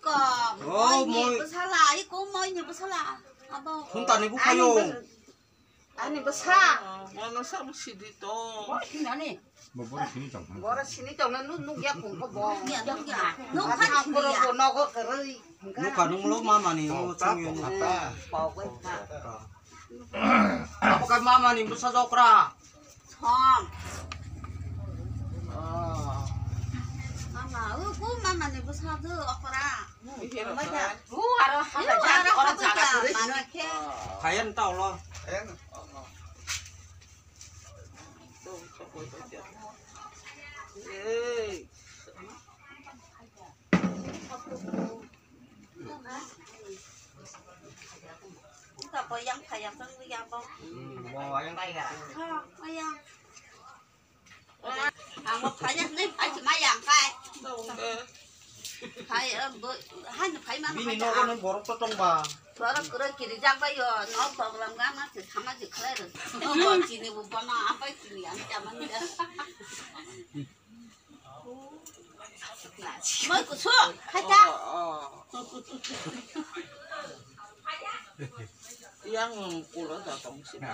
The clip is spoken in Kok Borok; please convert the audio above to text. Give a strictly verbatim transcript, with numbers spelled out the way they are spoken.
Kom, oh, moi ni moi. Bwsala, i kom moi ni bwsala. Abo. Phunta ni buphayo. Ani bwsa. Ano sam sidi to. Bo sinani. Bo boro sini tong. Boro sini tong na nuk nuk ya phung ko bo. Nuk ya, nuk ya. Nuk kha sini ya. Bo nogo kwrwi. Nuk kha nuk lo mama ni o chang yo. Pok wai kha. Abo kha mama ni bwsa jokra. Som. Oh. Mama, u ku mama ni bwsa do okra. Iya, bu aro habai aro habai jaga jaga mama khe. Hayan ta ulo. Ei. Ka boyang phayang tang ya bo. Hmm, boyang. Ha, boyang. Ang bo phayang nai phai ma yang kai. Phai, eh, bo, han phai ma. Bini nogo nang borok to tong ba. Borok kuro kiri jak bai yo, no program ga ma se sama je khlai ro. Bo chini bo bana apai chini ang jaman da. Moi kusu, khacha. Yang kulo da tong sini.